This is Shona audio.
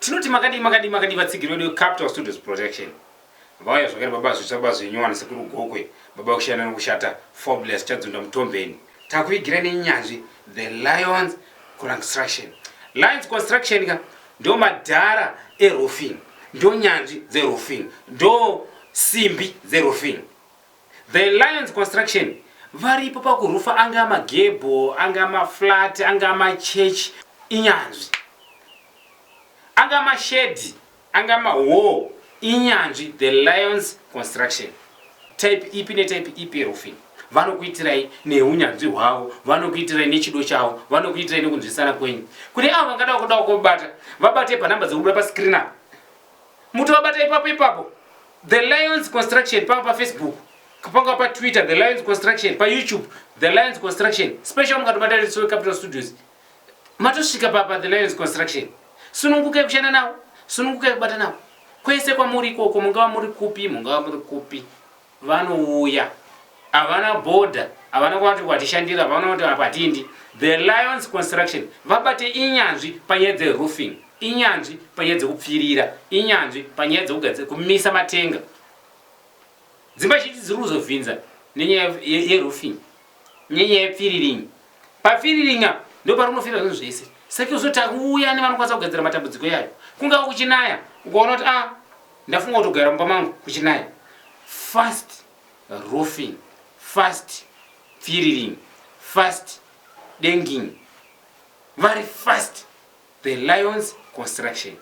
Tinoti makadii makadii makadii vatsigiri vedu Capital Studios Protection. Vauya zvakare baba zvitsva baba zvenyowani sekuru Gokwe baba kushanda nokushata Fobless Chadzunda Mutombeni. Takuigira nenyanzvi The Lions Construction. Lions Construction ka ndo madhara eroofing, ndo nyanzvi dzeroofing, ndo simbi dzeroofing. The Lions Construction varipo pakurufa anga magebho, anga maflat, anga machurch, inyanzvi. Anga mashedhi, anga mahall, inyanzvi. The Lions Construction. Type ipi netype ipi yeroofing vanokuitirai neunyanzvi hwavo, vanokuitirai nechido chavo, vanokuitirai nekunzwisana kwenyu. Kune avo vangada kudawo kubata, vabate panhamba dzekubuda pascreen apa. Mutovabata ipapo ipapo. The Lions Construction panga paFacebook, panga paTwitter, The Lions Construction, paYouTube, The Lions Construction. Special mukatobata Ritsowe Capital Studios. Matosvika papa The Lions Construction. Sunungukai kushanda navo, sunungukai kubata navo. Kwese kwamuri ikoko, mungava muri kupi, mungava muri kupi. Vanouya. Havana border, havana kwavati kwatishandira, havana kuti apa hatiendi. The Lions Construction vabate inyanzvi panyaya dzeroofing, inyanzvi panyaya dzekupfirira, inyanzvi panyaya dzekugadzira kumisa matenga. Dzimba zhinji dziri kuzovhinza nenyaya yeroofing, nenyaya yepfiriring. Papfiriring apa ndo parinofira zvinhu zvese. Saka uzoti takuuya nevanokwanisa kugadzira matambudziko yayo. Kungava kuchinaya, ukaona kuti ah ndafunga kutogara mumba mangu kuchinaya. Fast roofing, fast pfiriring, fast denging. Vari fast. The Lions Construction.